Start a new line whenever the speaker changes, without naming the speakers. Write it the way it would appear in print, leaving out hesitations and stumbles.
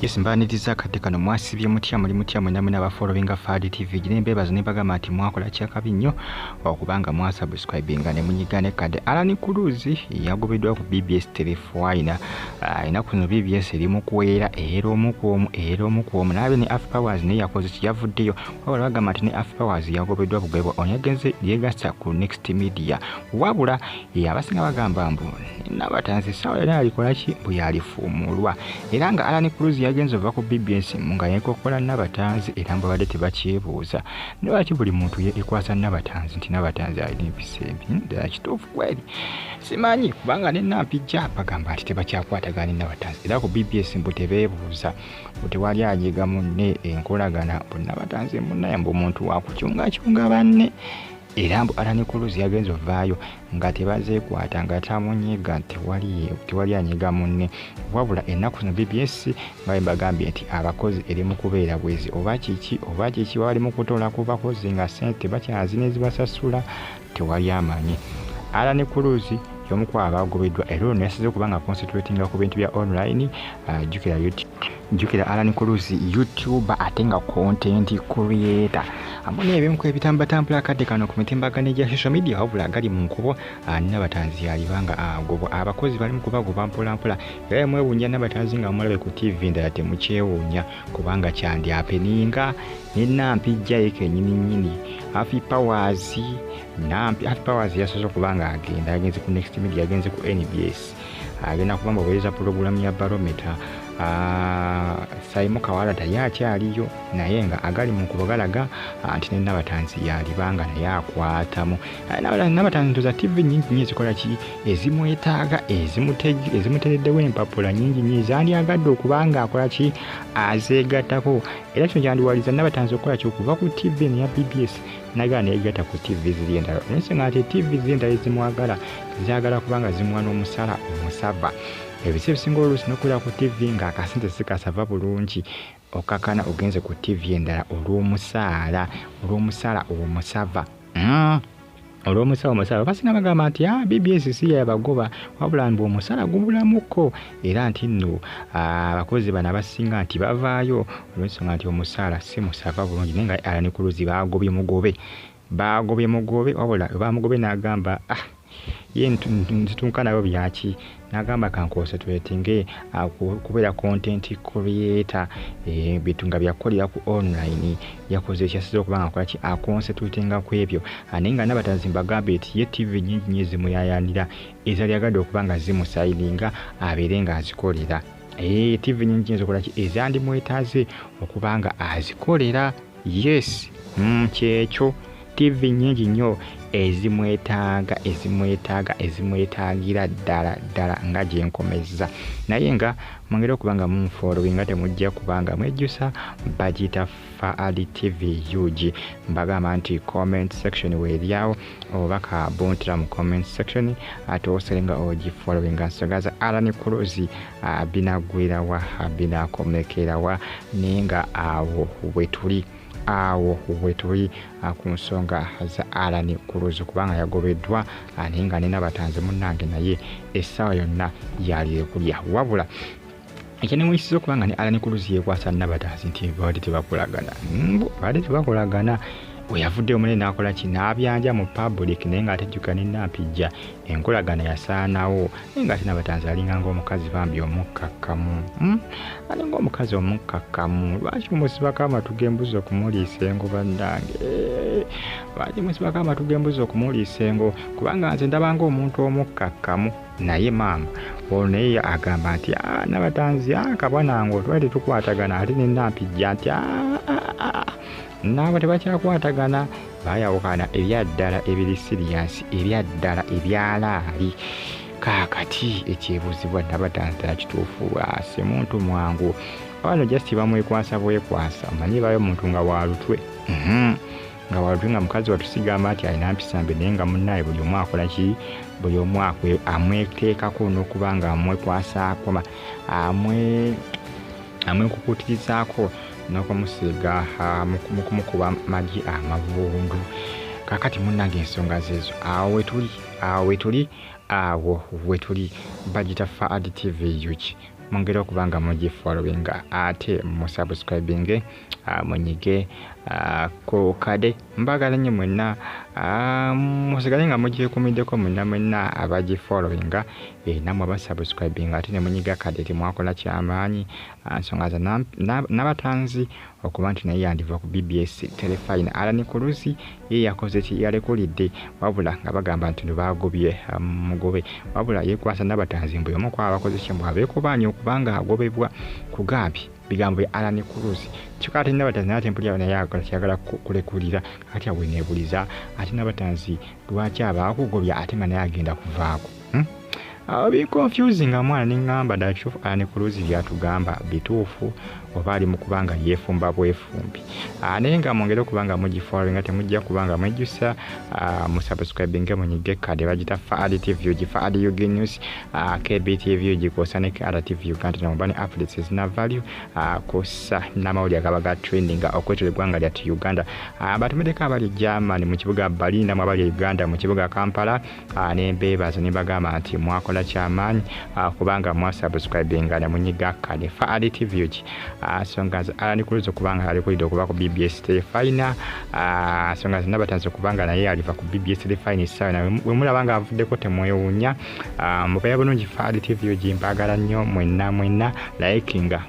Yes, mbaniriza akadde kano. Mwasibye mutya? Muli mutya mwena mwena abafollowinga Fahad TV? Gine mbebaza ne mbagamba nti mwakola kyakabi nnyo okubanga mwasubscribinga ne munyiga ne kadde. Alan Cruz yagobeddwa ku BBS Terefayina. Ennaku zino BBS eri mu kuweera era omu ku omu, era omu ku omu. Naabe ne Af Powers naye yakoze ki? Yavuddeyo. Wabula bagamba nti ne Af Powers yagobeddwa bugobwa, ono yagenze yeegassa ku Next Media. Wabula abasinga bagamba mbu Nabatanzi essaawa yonna alikola ki? Bwe yalifuumulwa. Era nga Alan Cruz yagenze ova ku BBS nga yeekokola Nabatanzi, era mbu babadde tebakyebuuza lwaki buli muntu yeekwasa Nabatanzi nti Nabatanzi alina empisa embi. Ddala kituufu kweri simanyi, kubanga ne Nampijja bagamba nti tebakyakwatagana ne Nabatanzi, era ku BBS mbu tebeebuuza, mbu tewali anyiga munne enkolagana, mbu Nabatanzi munnaye mbu omuntu wakukyungakyunga banne. Era mbu Alan Cruz yagenze ovaayo nga tebazeekwata, nga tamunyiga, tewali anyiga munne. Wabula ennaku zino BBS nga bwe mbagambye nti abakozi eri mu kubeera bwezi, oba kiki oba kiki, bali mu kutoola ku bakozi nga ssente tebakyazina ezibasasula, tewali amanyi. Alan Cruz y'omu ku abagobeddwa, era ono yasize okuba nga concentratinga ku bintu bya online. Jjukira YouTube, jjukira Alan Cruz YouTuber ate nga content creator, amu n'ebimu ku ebitambatambula akadde kano ku mitimbagano egya social media. Wabula agali mu nkubo, Nabatanzi yalibanga agobwa, abakozi bali mu kubagoba mpolampola. Era mwewuunya Nabatanzi nga mulabe ku TV ndala, temukyewuunya kubanga kyandi happeninga. Ne Nampijja ye kennyini nnyini, Afi Powers, Nampi Afi Powers yasoose okuba nga agenda, agenze ku Next Media, agenze ku NBS, agenda kuba mbaweereza pulogulaamu ya Barometer. Saimu Kawala taye akyaliyo, naye nga agali mu nkubo galaga nti ne Nabatanzi yalibanga naye akwatamu. Nabatanzi ntoza TV nyingi nnyo ezikola ki, ezimwetaaga, ezimutereddewo empapula nyingi nnyo ezandyagadde okuba nga akola ki, azeegattako. Era kino kyandiwaliza Nabatanzi okukola ki, okuva ku TV eno ya BBS nagala neyegatta ku TV ziri endala, olwensonga nti TV ziri endala ezimwagala zaagala kubanga zimuwa n'omusala omusava. Ebiseera ebisinga oluusi n'okubeera ku TV ng'akasente si kasava bulungi, okakana ogenze ku TV endala olw'omusaala, olw'omusaala omusava. Olw'omusaala omusava. Basinga bagamba nti BBS si yabagoba, wabula mbu omusaala gubulamuko, era nti nno abakozi bano abasinga nti bavaayo olw'ensonga nti omusaala si musava bulungi. Naye nga Alan Cruz baagobye mugobe, baagobye mugobe. Wabula bamugobye n'agamba ye nzitunka nabo byaki, n'agamba kanconcentratinge kubeera content creator, ebintu nga byakukolera ku online. Yakoze ekyasize okuba nga akola ki, aconcentratinga ku ebyo. Naye nga Nabatanzi mbagambye nti ye TV nnyingi nnyo ezimuyayaanira, ezalyagadde okuba nga zimusayininga abeere ng'azikolera. TV nnyingi nnyo ezikola ki, ezandimwetaaze okuba nga azikolera. Yes, kyekyo, TV nnyingi nnyo ezimwetaaga, ezimwetaaga, ezimwetaagira ddala ddala nga gye nkomezza. Naye nga mwongere okuba nga munfollowinga, temujja kubanga mwejjusa. Bagiyita Fahad TV UG. Mbagamba nti comment section weeryawo, obubaka buntira mu comment section, ate osere nga ogifollowinga. Nsonga za Alan Cruz binaggwerawa, binakomekerawa? Naye nga awo bwe tuli, awo wetuli ku nsonga za Alan Cruz, kubanga yagobeddwa, naye nga nina Batanzi munnange naye essaawa yonna yali ekulya. Wabula ekyanewunyisiza okuba nga ne Alan Cruz yeekwasa Nabatanzi nti babadde tebakolagana, mbu babadde tebakolagana. We yavuddeyo munene n'akola ki, n'abyanja mu public, naye ng'ate jjukira ne Nampijja enkolagana yasaanawo. Naye ng'ate Nabatanzi alinga ng'omukazi bambi omukkakkamu, Alinga omukazi omukkakkamu. Lwaki musibako amatu g'embuzi okumuliisa engo? Bannange, lwaki musibako amatu g'embuzi okumuliisa engo? Kubanga nze ndaba ng'omuntu omukkakkamu, naye maama ono naye agamba nti Nabatanzi kabwanange otwali tetukwatagana, ate ne Nampijja nti naabo tebakyakwatagana, bayawukana ebyaddala ebiri serious, ebyaddala ebyalaali. Kaakati ekyebuuzibwa, Nabatanzi ddala kituufu si muntu mwangu? Wano just bamwekwasa bwekwasa. Omanyi bayo omuntu nga walutwe, nga walutwe, nga mukazi wattu sigamba nti alina mpisa mbi, naye nga munnaye buli omu akola ki, buli omu amweteekako n'okuba nga amwekwasaako, amwekukutirizaako n'okumusiiga mukumukuba magi amavundu. Kaakati munnange ensonga zeezo, awo wetuli, awo wetuli, awo wetuli. Bagita Fahad TV UG. Mwongere okuba nga mugifollowinga, ate musubscribinge, munyige ku kade. Mbagala nnyo mwenna, musigale nga mugyekumiddeko mwenna mwenna abagifollowinga, nammwe abasubscribinga ate ne munyiga kade, temwakola kyamaanyi. Nsonga za Nabatanzi okuba nti naye yandiva ku BBS Terefayina. Alan Cruz ye yakoze ki? Yalekulidde, wabula nga bagamba nti no bagobye mugobe, wabula yekwasa Nabatanzi mbu omu kwaba abakoze ki, mbu abeekubaanye okubanga agobebwa, kugambye bigambo bya Alan Cruz. Kyokka ate Nabatanzi naye ate mpulira naye akola kyagala kulekulira. Kati awo neebuliza, ate Nabatanzi lwaki aba akugobya ate nga naye agenda kuvaako, Bi confusing mwana. Neŋŋamba ddala kituufu Alan Cruz byatugamba bituufu, oba ali mu kubanga yeefumba bwefumbi? Naye nga mwongere okuba nga mugifollowinga, temujja kubanga mwejjusa. Musubscribinge, munyige kade, bagita Faad TV UG, Faad UG News, KBTV UG, kwosa ne KRTV Uganda, namuba ne updates ezina value, kussa n'amawulire agaba ga trending okwetera eggwanga lyattu Uganda. Batumiddeko abali Germany mu kibuga Berlin, namwe abali Uganda mu kibuga Kampala, nembeebaza ne mbagamba nti mwakola kyamaanyi, kubanga mwasubscribinga ne munyiga kade Faad TV UG. Nsonga za Alan Cruz okubanga alikulidde okuva ku BBS Terefayina, nsonga za Nabatanzi okubanga naye aliva ku BBS Terefayina, essaawa we mulaba nga avuddeko temwewuunya. Mubeera bulungi. Faad TV UG, mbagala nnyo mwenna mwenna. Likinga.